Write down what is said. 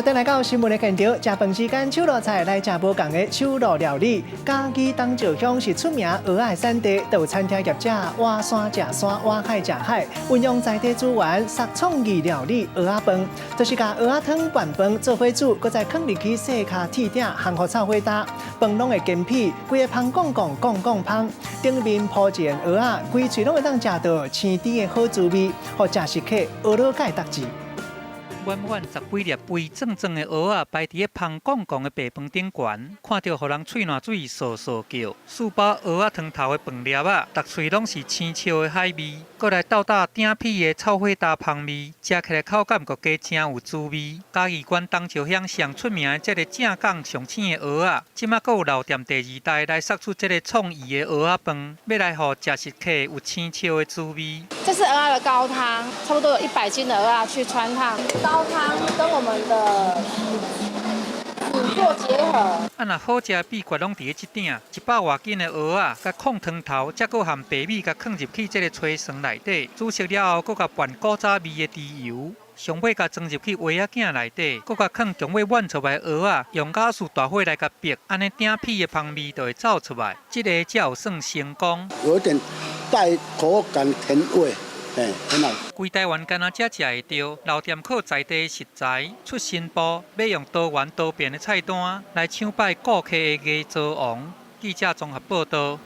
轉來到新聞的現場，食飯時間手路菜來食無仝的手路料理。嘉義東石鄉是出名蚵仔的產地，就有餐廳業者挖山食山，挖海食海，運用在地資源，設創意料理蚵仔飯，就是共蚵仔湯拌飯做伙煮，閣再囥入去細跤鐵鼎烘予臭火焦，飯攏會乾皮，規個芳摃摃摃摃芳，頂面鋪一層蚵仔，規喙攏會當食著青甜的好滋味，予食食客呵囉蓋觸舌。滿滿十幾粒肥壯壯的蚵仔擺佇咧芳摃摃的白飯頂懸，看著予人喙瀾水趖趖叫。四包蚵仔湯頭的飯粒仔，逐喙攏是青笑的海味，閣來鬥搭鼎皮的臭火焦芳味，食起來口感閣加誠有滋味。嘉義縣東石鄉上出名的這个正港上鮮的蚵仔，這馬閣有老店第二代來殺出這个創意的蚵仔飯，欲來予食食客有青笑的滋味。這是蚵仔的高湯，差不多有100斤的蚵仔去汆燙。高湯跟我們的煮做結合。啊，若好食的秘訣攏佇咧這鼎，100外斤的蚵仔，佮控湯頭，才閣含白米，共囥入去這个炊床內底，煮熟了後，閣共拌古早味的豬油，上尾共裝入去萵仔鏡內底，閣共囥強欲滿出來蚵仔，用瓦斯大火來共逼，按呢鼎皮的芳味就會走出來，這个才有算成功。有點帶口感甜味。嘿，很好。規台灣干焦這食會著，老店靠在地食材出新步，欲用多元多變的菜單來搶擺顧客的牙槽王。記者綜合報導。